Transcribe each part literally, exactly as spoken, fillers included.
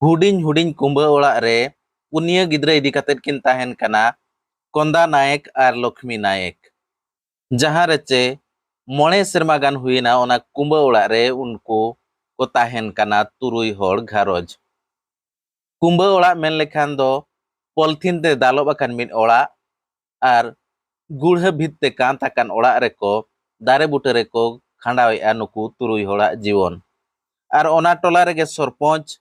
ᱦᱩᱰᱤᱧ ᱦᱩᱰᱤᱧ ᱠᱩᱸᱵᱟᱹ ᱚᱲᱟᱜ ᱨᱮ ᱯᱩᱱᱭᱟᱹ ᱜᱤᱫᱽᱨᱟᱹ ᱤᱫᱤ ᱠᱟᱛᱮᱫ ᱠᱤᱱ ᱛᱟᱦᱮᱱ ᱠᱟᱱᱟ, ᱠᱚᱸᱫᱟ ᱱᱟᱭᱮᱠ ᱟᱨ ᱞᱚᱠᱷᱢᱤ ᱱᱟᱭᱮᱠ᱾ ᱡᱟᱦᱟᱸ ᱨᱮ ᱪᱮ ᱢᱚᱬᱮ ᱥᱮᱨᱢᱟ ᱜᱟᱱ ᱦᱩᱭᱱᱟ, ᱚᱱᱟ ᱠᱩᱸᱵᱟᱹ ᱚᱲᱟᱜ ᱨᱮ ᱩᱱᱠᱩ ᱠᱚ ᱛᱟᱦᱮᱱ ᱠᱟᱱᱟ, ᱛᱩᱨᱩᱭ ᱦᱚᱲ ᱜᱷᱟᱨᱚᱸᱡᱽ᱾ ᱠᱩᱸᱵᱟᱹ ᱚᱲᱟᱜ ᱢᱮᱱ ᱞᱮᱠᱷᱟᱱ ᱫᱚ ᱯᱚᱞᱛᱷᱤᱱ ᱛᱮ ᱫᱟᱞᱚᱵ ᱟᱠᱟᱱ ᱢᱤᱫ ᱚᱲᱟᱜ, ᱟᱨ ᱜᱩᱲᱦᱟᱹ ᱵᱷᱤᱛ ᱛᱮ ᱠᱟᱸᱛ ᱟᱠᱟᱱ ᱚᱲᱟᱜ ᱨᱮᱠᱚ, ᱫᱟᱨᱮ ᱵᱩᱴᱟᱹ ᱨᱮᱠᱚ ᱠᱷᱟᱸᱰᱟᱣᱮᱫᱼᱟ ᱱᱩᱠᱩ ᱛᱩᱨᱩᱭ ᱦᱚᱲᱟᱜ ᱡᱤᱭᱚᱱ᱾ ᱟᱨ ᱚᱱᱟ ᱴᱚᱞᱟ ᱨᱮᱜᱮ ᱥᱚᱨᱯᱚᱧᱪ,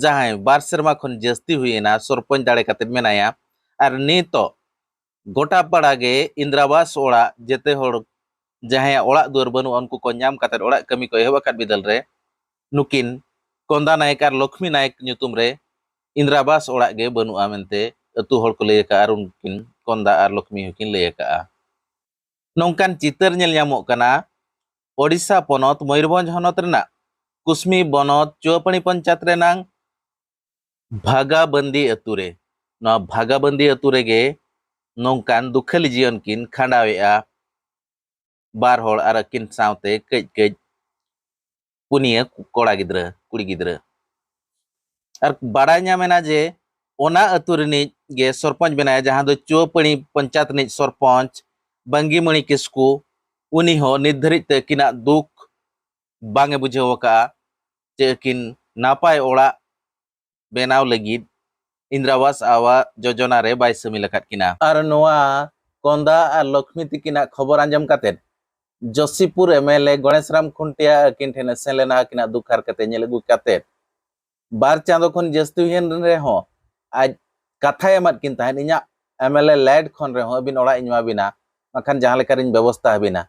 ᱡᱟᱦᱟᱸᱭ ᱵᱟᱨ ᱥᱮᱨᱢᱟ ᱠᱷᱚᱱ ᱡᱟᱹᱥᱛᱤ ᱦᱩᱭᱮᱱᱟ ᱥᱚᱨᱯᱚᱧᱪ ᱫᱟᱲᱮ ᱠᱟᱛᱮᱫ ᱢᱮᱱᱟᱭᱟ, ᱟᱨ ᱱᱤᱛᱚᱜ ᱜᱚᱴᱟ ᱯᱟᱲᱟ ᱜᱮ ᱤᱱᱫᱨᱟᱵᱟᱥ ᱚᱲᱟᱜ, ᱡᱮᱛᱮ ᱦᱚᱲ ᱡᱟᱦᱟᱸᱭᱟᱜ ᱚᱲᱟᱜ ᱫᱩᱣᱟᱹᱨ ᱵᱟᱹᱱᱩᱜᱼᱟ, ᱩᱱᱠᱩ ᱠᱚ ᱧᱟᱢ ᱠᱟᱛᱮᱫ ᱚᱲᱟᱜ ᱠᱟᱹᱢᱤ ᱠᱚ ᱮᱦᱚᱵ ᱟᱠᱟᱫ ᱵᱤᱫᱟᱹᱞ ᱨᱮ ᱱᱩᱠᱤᱱ ᱠᱚᱸᱫᱟ ᱱᱟᱭᱮᱠ ᱟᱨ ᱞᱚᱠᱷᱢᱤ ᱱᱟᱭᱮᱠ ᱧᱩᱛᱩᱢ ᱨᱮ ᱤᱱᱫᱨᱟᱵᱟᱥ ᱚᱲᱟᱜ ᱜᱮ ᱵᱟᱹᱱᱩᱜᱼᱟ ᱢᱮᱱᱛᱮ ᱟᱹᱛᱩ ᱦᱚᱲ ᱠᱚ ᱞᱟᱹᱭ ᱟᱠᱟᱫᱼᱟ ᱟᱨ ᱩᱱᱠᱤᱱ ᱠᱚᱸᱫᱟ ᱟᱨ ᱞᱚᱠᱷᱢᱤ ᱦᱚᱸᱠᱤᱱ ᱞᱟᱹᱭ ᱟᱠᱟᱫᱼᱟ᱾ ᱱᱚᱝᱠᱟᱱ ᱪᱤᱛᱟᱹᱨ ᱧᱮᱞ ᱧᱟᱢᱚᱜ ᱠᱟᱱᱟ ᱳᱰᱤᱥᱟ ᱯᱚᱱᱚᱛ ᱢᱚᱭᱩᱨᱵᱷᱚᱸᱡᱽ ᱦᱚᱱᱚᱛ ᱨᱮᱱᱟᱜ ᱠᱩᱥᱢᱤ ᱵᱚᱱᱚᱛ ᱪᱩᱣᱟᱯᱟᱹᱲᱤ ᱯᱚᱧᱪᱟᱭᱮᱛ ᱨᱮᱱᱟᱝ ᱵᱷᱟᱜᱟᱵᱟᱱᱫᱤ ᱟᱹᱛᱩ ᱨᱮ᱾ ᱱᱚᱣᱟ ᱵᱷᱟᱜᱟᱵᱟᱱᱫᱤ ᱟᱹᱛᱩ ᱨᱮᱜᱮ ᱱᱚᱝᱠᱟᱱ ᱫᱩᱠᱷᱟᱹᱞᱤ ᱡᱤᱭᱚᱱ ᱠᱤᱱ ᱠᱷᱟᱸᱰᱟᱣᱮᱫᱼᱟ, ᱵᱟᱨ ᱦᱚᱲ ᱟᱨ ᱟᱹᱠᱤᱱ ᱥᱟᱶᱛᱮ ᱠᱟᱹᱡ ᱠᱟᱹᱡ ᱯᱩᱱᱭᱟᱹ ᱠᱚᱲᱟ ᱜᱤᱫᱽᱨᱟᱹ, ᱠᱩᱲᱤ ᱜᱤᱫᱽᱨᱟᱹ᱾ ᱟᱨ ᱵᱟᱲᱟᱭ ᱧᱟᱢ ᱮᱱᱟ ᱡᱮ ᱚᱱᱟ ᱟᱹᱛᱩ ᱨᱤᱱᱤᱡ ᱜᱮ ᱥᱚᱨᱯᱚᱧᱪ ᱵᱮᱱᱟᱭᱟ, ᱡᱟᱦᱟᱸ ᱫᱚ ᱪᱩᱣᱟᱹᱯᱟᱹᱲᱤ ᱯᱚᱧᱪᱟᱭᱮᱛ ᱨᱤᱱᱤᱡ ᱥᱚᱨᱯᱚᱧᱪ ᱵᱟᱝᱜᱤᱢᱚᱬᱤ ᱠᱤᱥᱠᱩ᱾ ᱩᱱᱤ ᱦᱚᱸ ᱱᱤᱛ ᱫᱷᱟᱹᱨᱤᱡ ᱛᱮ ᱟᱹᱠᱤᱱᱟᱜ ᱫᱩᱠ ᱵᱟᱝ ᱮ ᱵᱩᱡᱷᱟᱹᱣ ᱟᱠᱟᱫᱼᱟ ᱡᱮ ᱟᱹᱠᱤᱱ ᱱᱟᱯᱟᱭ ᱚᱲᱟᱜ ᱵᱮᱱᱟᱣ ᱞᱟᱹᱜᱤᱫ ᱤᱱᱫᱨᱟᱵᱟᱥ ᱟᱵᱟᱥ ᱡᱳᱡᱚᱱᱟ ᱨᱮ ᱵᱟᱭ ᱥᱟᱹᱢᱤᱞ ᱟᱠᱟᱫ ᱠᱤᱱᱟ᱾ ᱟᱨ ᱱᱚᱣᱟ ᱠᱚᱸᱫᱟ ᱟᱨ ᱞᱚᱠᱷᱢᱤ ᱛᱤᱠᱤᱱᱟᱜ ᱠᱷᱚᱵᱚᱨ ᱟᱸᱡᱚᱢ ᱠᱟᱛᱮ ᱡᱳᱥᱤᱯᱩᱨ ᱮᱢᱮᱞᱮ ᱜᱚᱬᱮᱥ ᱨᱟᱢ ᱠᱷᱩᱱᱴᱤᱭᱟ ᱟᱹᱠᱤᱱ ᱴᱷᱮᱱ ᱮ ᱥᱮᱱ ᱞᱮᱱᱟ, ᱟᱹᱠᱤᱱᱟᱜ ᱫᱩᱠ ᱦᱟᱨᱠᱮᱛ ᱮ ᱧᱮᱞ ᱟᱹᱜᱩ ᱠᱟᱛᱮ᱾ ᱵᱟᱨ ᱪᱟᱸᱫᱚ ᱠᱷᱚᱱ ᱡᱟᱹᱥᱛᱤ ᱦᱩᱭᱮᱱ ᱨᱮᱦᱚᱸ ᱟᱡ ᱠᱟᱛᱷᱟᱭ ᱮᱢᱟᱫ ᱠᱤᱱ ᱛᱟᱦᱮᱸᱫ, ᱤᱧᱟᱜ ᱮᱢᱮᱞᱮ ᱞᱮᱰ ᱠᱷᱚᱱ ᱨᱮᱦᱚᱸ ᱟᱹᱵᱤᱱ ᱚᱲᱟᱜ ᱤᱧ ᱮᱢᱟ ᱵᱤᱱᱟ, ᱵᱟᱠᱷᱟᱱ ᱡᱟᱦᱟᱸ ᱞᱮᱠᱟ ᱨᱤᱧ ᱵᱮᱵᱚᱥᱛᱷᱟ ᱟᱹᱵᱤᱱᱟ᱾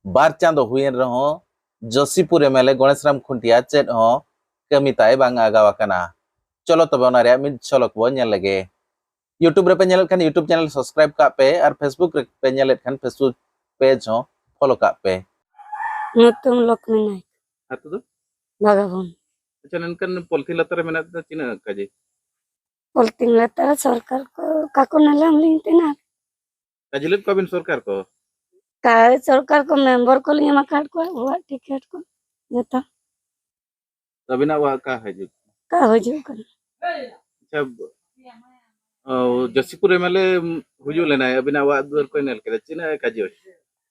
ᱵᱟᱨ ᱪᱟᱸᱫᱚ ᱦᱩᱭᱮᱱ ᱨᱮᱦᱚᱸ ᱡᱳᱥᱤᱯᱩᱨ ᱮᱢᱮᱞᱮ ᱜᱚᱬᱮᱥ ᱨᱟᱢ ᱠᱷᱩᱱᱴᱤᱭᱟ ᱪᱮᱫ ᱦᱚᱸ ᱠᱟᱹᱢᱤ ᱛᱟᱭ ᱵᱟᱝ ᱟᱜᱟᱣ ᱟᱠᱟᱱᱟ᱾ ᱪᱚᱞᱚ ᱛᱚᱵᱮ ᱚᱱᱟ ᱨᱮᱭᱟᱜ ᱢᱤᱫ ᱡᱷᱚᱞᱚᱠ ᱵᱚ ᱧᱮᱞ ᱞᱮᱜᱮ᱾ YouTube ᱨᱮᱯᱮ ᱧᱮᱞᱮᱫ ᱠᱷᱟᱱ YouTube channel subscribe ᱠᱟᱜ ᱯᱮ ᱟᱨ Facebook ᱨᱮᱯᱮ ᱧᱮᱞᱮᱫ ᱠᱷᱟᱱ Facebook page ᱦᱚᱸ follow ᱠᱟᱜ ᱯᱮ᱾ ᱧᱩᱛᱩᱢ ᱞᱚᱠᱷᱢᱤ ᱱᱟᱭᱮᱠ᱾ ᱟᱹᱛᱩ ᱫᱚ? ᱵᱷᱟᱜᱟᱵᱚᱱ᱾ ᱟᱪᱪᱷᱟ, ᱱᱚᱝᱠᱟᱱ ᱯᱚᱞᱛᱷᱤᱱ ᱞᱟᱛᱟᱨ ᱨᱮ ᱢᱮᱱᱟᱜ ᱫᱚ ᱛᱤᱱᱟᱹᱜ ᱠᱟᱡᱮ? ᱯᱚᱞᱛᱷᱤᱱ ᱞᱟᱛᱟᱨ ᱨᱮ ᱥᱚᱨᱠᱟᱨ ᱠᱚ ᱚᱠᱟ ᱠᱚ ᱱᱮᱞᱟᱢ ᱞᱤᱧ ᱛᱟᱦᱮᱱᱟ᱾ ᱠᱟᱡᱮ ᱞᱮᱫ ᱠᱚᱣᱟᱵᱤᱱ ᱥᱚᱨᱠᱟᱨ ᱠᱚ? ᱠᱟ-, ᱥᱚᱨᱠᱟᱨ ᱠᱚ ᱢᱮᱢᱵᱚᱨ ᱠᱚᱞᱤᱧ ᱮᱢ ᱟᱠᱟᱫ ᱠᱚᱣᱟ, ᱚᱲᱟᱜ ᱴᱤᱠᱤᱴ ᱠᱚ ᱡᱚᱛᱚ᱾ ᱟᱹᱵᱤᱱᱟᱜ ᱚᱲᱟᱜ ᱚᱠᱟ ᱦᱤᱡᱩᱜ? ᱠᱟ ᱦᱤᱡᱩᱜ ᱠᱟᱱᱟ᱾ ᱟᱪᱪᱷᱟ, ᱚ, ᱡᱳᱥᱤᱯᱩᱨ ᱮᱢᱮᱞᱮ ᱦᱤᱡᱩᱜ ᱞᱮᱱᱟᱭ, ᱟᱹᱵᱤᱱᱟᱜ ᱚᱲᱟᱜ ᱫᱩᱣᱟᱹᱨ ᱠᱚᱭ ᱧᱮᱞ ᱠᱮᱫᱟ, ᱪᱮᱫ ᱮ ᱠᱟᱡᱮ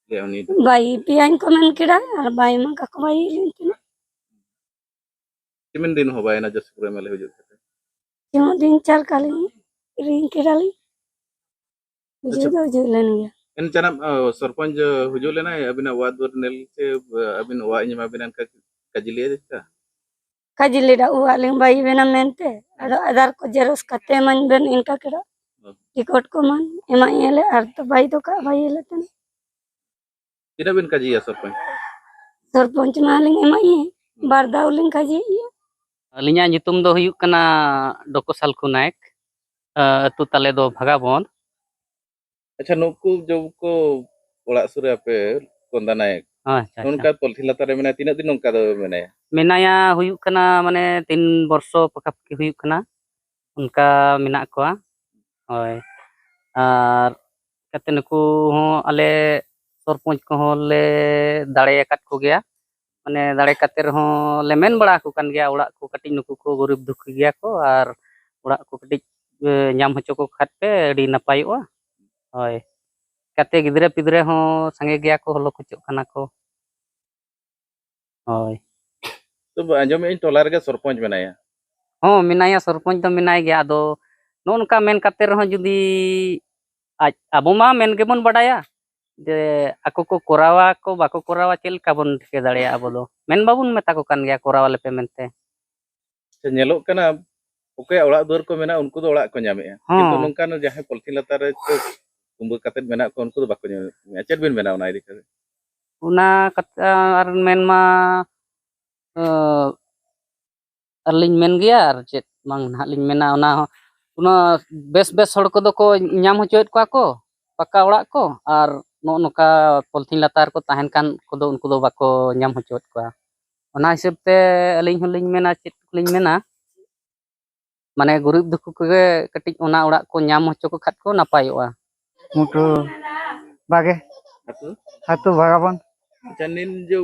ᱞᱟᱹᱭᱟ ᱩᱱᱤ ᱫᱚ? ᱵᱟᱭ ᱯᱮᱭᱟᱧ ᱠᱚ ᱢᱮᱱ ᱠᱮᱫᱟ ᱟᱨ ᱵᱟᱭ ᱮᱢᱟ ᱠᱟᱠᱚ ᱵᱟᱭ ᱞᱟᱹᱭ ᱠᱟᱱᱟ᱾ ᱛᱤᱢᱤᱱ ᱫᱤᱱ ᱦᱚᱸ ᱵᱟᱭ ᱮᱱᱟ ᱡᱳᱥᱤᱯᱩᱨ ᱮᱢᱮᱞᱮ ᱦᱤᱡᱩᱜ ᱠᱟᱛᱮ? ᱡᱮᱢᱚᱱ ᱫᱤᱱ ᱪᱟᱨ ᱠᱟᱞᱤᱧ ᱨᱤᱝ ᱠᱮᱫᱟᱞᱤᱧ᱾ ᱦᱤᱡᱩᱜ ᱟᱪᱪᱷᱟ᱾ ᱫᱚ ᱦᱤᱡᱩᱜ ᱞᱮᱱ ᱜᱮᱭᱟ᱾ ᱮᱱ ᱪᱟᱱᱟᱢ, ᱚ, ᱥᱚᱨᱯᱚᱧᱪ ᱦᱤᱡᱩᱜ ᱞᱮᱱᱟᱭ ᱟᱹᱵᱤᱱᱟᱜ ᱚᱲᱟᱜ ᱫᱩᱣᱟᱹᱨ ᱧᱮᱞ ᱪᱮ, ᱟᱹᱵᱤᱱ ᱚᱲᱟᱜ ᱤᱧ ᱮᱢᱟ ᱵᱤᱱᱟ ᱚᱱᱠᱟ ᱠᱟᱡᱮ ᱞᱟᱹᱭᱟ ᱪᱮᱫ ᱞᱮᱠᱟ? ᱠᱟᱡᱮ ᱞᱟᱹᱭᱫᱟ, ᱚᱲᱟᱜ ᱞᱤᱧ ᱵᱟᱭ ᱵᱮᱱᱟ ᱢᱮᱱᱛᱮ, ᱟᱫᱚ ᱟᱫᱷᱟᱨ ᱠᱚ ᱡᱮᱨᱚᱠᱥ ᱠᱟᱛᱮ ᱮᱢᱟᱧ ᱵᱮᱱ ᱤᱱᱠᱟ ᱠᱮᱫᱟ᱾ ᱦᱩᱸ᱾ ᱴᱤᱠᱚᱴ ᱠᱚ ᱮᱢᱟᱱ ᱮᱢᱟᱧ ᱟᱞᱮ ᱟᱨ ᱛᱚ ᱵᱟᱭ ᱫᱚ ᱠᱟᱜ ᱵᱟᱭ ᱞᱮ ᱛᱟᱦᱮᱸ᱾ ᱛᱤᱱᱟᱹᱜ ᱵᱤᱱ ᱠᱟᱡᱮᱭᱟ ᱥᱚᱨᱯᱚᱧᱪ? ᱥᱚᱨᱯᱚᱧᱪ ᱢᱟ ᱞᱤᱧ ᱮᱢᱟᱜ ᱜᱮ, ᱵᱟᱨ ᱫᱷᱟᱣ ᱞᱤᱧ ᱠᱟᱡᱮᱭᱮᱫ ᱜᱮᱭᱟ᱾ ᱟᱹᱞᱤᱧᱟᱜ ᱧᱩᱛᱩᱢ ᱫᱚ ᱦᱩᱭᱩᱜ ᱠᱟᱱᱟ ᱰᱚᱠᱚ ᱥᱟᱞᱠᱷᱩ ᱱᱟᱭᱮᱠ᱾ ᱟᱹᱛᱩ ᱛᱟᱞᱮ ᱫᱚ ᱵᱷᱟᱜᱟᱵᱚᱸᱫ᱾ ᱟᱪᱪᱷᱟ, ᱱᱩᱠᱩ ᱡᱚᱵ ᱠᱚ ᱚᱲᱟᱜ ᱥᱩᱨ ᱨᱮ ᱟᱯᱮ ᱠᱚᱸᱫᱟ ᱱᱟᱭᱮᱠ, ᱟᱪᱪᱷᱟ, ᱟᱪᱪᱷᱟ᱾ ᱱᱚᱝᱠᱟ ᱯᱚᱞᱛᱷᱤᱱ ᱞᱟᱛᱟᱨ ᱨᱮ ᱢᱮᱱᱟᱭᱟ, ᱛᱤᱱᱟᱹᱜ ᱫᱤᱱ ᱱᱚᱝᱠᱟ ᱫᱚ ᱢᱮᱱᱟᱭᱟ? ᱢᱮᱱᱟᱭᱟ ᱦᱩᱭᱩᱜ ᱠᱟᱱᱟ ᱢᱟᱱᱮ ᱛᱤᱱ ᱵᱚᱨᱥᱚ ᱯᱟᱠᱟᱯᱟᱠᱤ ᱦᱩᱭᱩᱜ ᱠᱟᱱᱟ, ᱚᱱᱠᱟ ᱢᱮᱱᱟᱜ ᱠᱚᱣᱟ᱾ ᱦᱳᱭ, ᱟᱨ ᱠᱟᱛᱮ ᱱᱩᱠᱩ ᱦᱚᱸ ᱟᱞᱮ ᱥᱚᱨᱯᱚᱧᱪ ᱠᱚᱦᱚᱸ ᱞᱮ ᱫᱟᱲᱮ ᱟᱠᱟᱫ ᱠᱚᱜᱮᱭᱟ᱾ ᱢᱟᱱᱮ ᱫᱟᱲᱮ ᱠᱟᱛᱮ ᱨᱮᱦᱚᱸ ᱞᱮ ᱢᱮᱱ ᱵᱟᱲᱟ ᱟᱠᱚ ᱠᱟᱱ ᱜᱮᱭᱟ, ᱚᱲᱟᱜ ᱠᱚ ᱠᱟᱹᱴᱤᱡ ᱱᱩᱠᱩ ᱠᱚ ᱜᱩᱨᱤᱵ ᱫᱩᱠᱷᱤ ᱜᱮᱭᱟ ᱠᱚ, ᱟᱨ ᱚᱲᱟᱜ ᱠᱚ ᱠᱟᱹᱴᱤᱡ, ᱮ, ᱧᱟᱢ ᱦᱚᱪᱚ ᱠᱚ ᱠᱷᱟᱱ ᱯᱮ ᱟᱹᱰᱤ ᱱᱟᱯᱟᱭᱚᱜᱼᱟ᱾ ᱦᱳᱭ, ᱠᱟᱛᱮ ᱜᱤᱫᱽᱨᱟᱹ ᱯᱤᱫᱽᱨᱟᱹ ᱦᱚᱸ ᱥᱟᱸᱜᱮ ᱜᱮᱭᱟ ᱠᱚ, ᱦᱚᱞᱚ ᱠᱷᱚᱪᱚᱜ ᱠᱟᱱᱟ ᱠᱚ᱾ ᱦᱳᱭ᱾ ᱛᱚ, ᱟᱸᱡᱚᱢᱮᱫ ᱟᱹᱧ ᱴᱚᱞᱟ ᱨᱮᱜᱮ ᱥᱚᱨᱯᱚᱧᱪ ᱢᱮᱱᱟᱭᱟ᱾ ᱦᱚᱸ, ᱢᱮᱱᱟᱭᱟ, ᱥᱚᱨᱯᱚᱧᱪ ᱫᱚ ᱢᱮᱱᱟᱭ ᱜᱮᱭᱟ᱾ ᱟᱫᱚ ᱱᱚᱜᱼᱚ ᱱᱚᱝᱠᱟ ᱢᱮᱱ ᱠᱟᱛᱮ ᱨᱮᱦᱚᱸ ᱡᱩᱫᱤ ᱟᱡ, ᱟᱵᱚ ᱢᱟ ᱢᱮᱱ ᱜᱮᱵᱚᱱ ᱵᱟᱰᱟᱭᱟ ᱡᱮ ᱟᱠᱚ ᱠᱚ ᱠᱚᱨᱟᱣᱟ ᱠᱚ ᱵᱟᱠᱚ ᱠᱚᱨᱟᱣᱟ, ᱪᱮᱫ ᱞᱮᱠᱟ ᱵᱚᱱ ᱴᱷᱤᱠᱟᱹ ᱫᱟᱲᱮᱭᱟᱜᱼᱟ? ᱟᱵᱚ ᱫᱚ ᱢᱮᱱ ᱵᱟᱵᱚᱱ ᱢᱮᱛᱟ ᱠᱚ ᱠᱟᱱ ᱜᱮᱭᱟ, ᱠᱚᱨᱟᱣ ᱟᱞᱮ ᱯᱮ ᱢᱮᱱᱛᱮ᱾ ᱥᱮ ᱧᱮᱞᱚᱜ ᱠᱟᱱᱟ, ᱚᱠᱚᱭᱟᱜ ᱚᱲᱟᱜ ᱫᱩᱣᱟᱹᱨ ᱠᱚ ᱢᱮᱱᱟᱜᱼᱟ, ᱩᱱᱠᱩ ᱫᱚ ᱚᱲᱟᱜ ᱠᱚ ᱧᱟᱢᱮᱜᱼᱟ, ᱦᱚᱸ᱾ ᱠᱤᱱᱛᱩ ᱱᱚᱝᱠᱟᱱ ᱡᱟᱦᱟᱸᱭ ᱯᱚᱞᱛᱷᱤᱱ ᱞᱟᱛᱟᱨ ᱨᱮ ᱠᱚ ᱠᱩᱢᱵᱟᱹ ᱠᱟᱛᱮᱫ ᱢᱮᱱᱟᱜ ᱠᱚᱣᱟ, ᱩᱱᱠᱩ ᱫᱚ ᱵᱟᱠᱚ ᱧᱟᱢᱮᱜᱼᱟ᱾ ᱪᱮᱫ ᱵᱤᱱ ᱢᱮᱱᱟ ᱚᱱᱟ ᱤᱫᱤ ᱠᱟᱛᱮ? ᱚᱱᱟ ᱠᱟᱛᱷᱟ ᱟᱨ ᱢᱮᱱ ᱢᱟ, ᱚ, ᱟᱨᱞᱤᱧ ᱢᱮᱱ ᱜᱮᱭᱟ, ᱟᱨ ᱪᱮᱫ ᱵᱟᱝ ᱱᱟᱦᱟᱜ ᱞᱤᱧ ᱢᱮᱱᱟ, ᱚᱱᱟ ᱦᱚᱸ, ᱚᱱᱟ ᱵᱮᱥ ᱵᱮᱥ ᱦᱚᱲ ᱠᱚᱫᱚ ᱠᱚ ᱧᱟᱢ ᱦᱚᱪᱚᱭᱮᱫ ᱠᱚᱣᱟ ᱠᱚ ᱯᱟᱠᱟ ᱚᱲᱟᱜ ᱠᱚ, ᱟᱨ ᱱᱚᱜᱼᱚ ᱱᱚᱝᱠᱟ ᱯᱚᱞᱛᱷᱤᱱ ᱞᱟᱛᱟᱨ ᱠᱚ ᱛᱟᱦᱮᱱ ᱠᱟᱱ ᱠᱚᱫᱚ ᱩᱱᱠᱩ ᱫᱚ ᱵᱟᱠᱚ ᱧᱟᱢ ᱦᱚᱪᱚᱭᱮᱫ ᱠᱚᱣᱟ᱾ ᱚᱱᱟ ᱦᱤᱥᱟᱹᱵ ᱛᱮ ᱟᱹᱞᱤᱧ ᱦᱚᱸᱞᱤᱧ ᱢᱮᱱᱟ, ᱪᱮᱫ ᱞᱤᱧ ᱢᱮᱱᱟ, ᱢᱟᱱᱮ ᱜᱩᱨᱤᱵ ᱫᱩᱠᱷᱩ ᱠᱚᱜᱮ ᱠᱟᱹᱴᱤᱡ ᱚᱱᱟ ᱚᱲᱟᱜ ᱠᱚ ᱧᱟᱢ ᱦᱚᱪᱚ ᱠᱚ ᱠᱷᱟᱱ ᱠᱚ ᱱᱟᱯᱟᱭᱚᱜᱼᱟ᱾ ᱢᱩᱴᱷᱟᱹ ᱵᱟᱜᱮ᱾ ᱟᱹᱛᱩ? ᱟᱹᱛᱩ ᱵᱷᱟᱜᱟᱵᱚᱱ᱾ ᱟᱪᱪᱷᱟ, ᱱᱤᱱ ᱡᱮ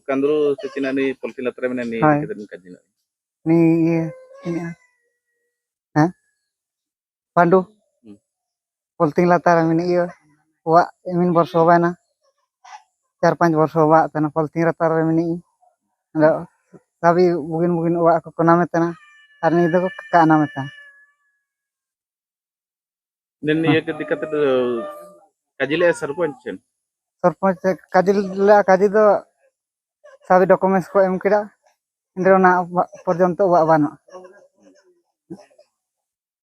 ᱠᱟᱸᱫᱽᱨᱩ ᱥᱮ ᱪᱤᱱᱟᱹ ᱱᱤ ᱯᱚᱞᱛᱷᱤᱱ ᱞᱟᱛᱟᱨ ᱨᱮ ᱢᱮᱱᱟᱭᱟ, ᱱᱤ ᱦᱳᱭ᱾ ᱤᱫᱤ ᱠᱟᱛᱮ ᱵᱤᱱ ᱠᱟᱡᱮ ᱧᱚᱜ᱾ ᱱᱤ ᱤᱭᱟᱹ ᱢᱮᱱᱟᱜᱼᱟ᱾ ᱦᱮᱸ? ᱯᱟᱹᱰᱩ᱾ ᱦᱩᱸ᱾ ᱯᱚᱞᱛᱤᱝ ᱞᱟᱛᱟᱨ ᱨᱮ ᱢᱮᱱᱟᱜ ᱤᱭᱟᱹ, ᱚᱲᱟᱜ ᱮᱢᱤᱱ ᱵᱚᱨᱥᱚ ᱦᱚᱸ ᱵᱟᱭᱱᱟ᱾ ᱪᱟᱨ ᱯᱟᱸᱪ ᱵᱚᱨᱥᱚ ᱦᱚᱸ ᱵᱟᱭ ᱛᱟᱦᱮᱱᱟ, ᱯᱚᱞᱛᱤᱝ ᱞᱟᱛᱟᱨ ᱨᱮ ᱢᱮᱱᱟᱜ ᱤᱧ᱾ ᱟᱫᱚ ᱥᱟᱵᱤ ᱵᱩᱜᱤᱱ ᱵᱩᱜᱤᱱ ᱚᱲᱟᱜ ᱠᱚᱠᱚ ᱱᱟᱢᱮ ᱛᱟᱦᱮᱱᱟ, ᱟᱨ ᱱᱤᱭᱟᱹ ᱫᱚᱠᱚ ᱠᱟᱜ ᱱᱟᱢᱮ ᱛᱟᱦᱮᱱᱟ᱾ ᱱᱤᱭᱟᱹ ᱤᱫᱤ ᱠᱟᱛᱮ ᱫᱚ ᱠᱟᱡᱤ ᱞᱮᱜᱼᱟ ᱥᱚᱨᱯᱚᱧᱪ ᱴᱷᱮᱱ? ᱥᱚᱨᱯᱚᱧᱪ ᱴᱷᱮᱱ ᱠᱟᱡᱤ ᱞᱮᱜᱼᱟ, ᱠᱟᱡᱤ ᱫᱚ ᱥᱟᱵᱤ ᱰᱚᱠᱩᱢᱮᱱᱴᱥ ᱠᱚ ᱮᱢ ᱠᱮᱫᱟ, ᱮᱱᱨᱮ ᱚᱱᱟ ᱯᱚᱨᱡᱚᱱᱛᱚ ᱚᱲᱟᱜ ᱵᱟᱹᱱᱩᱜᱼᱟ᱾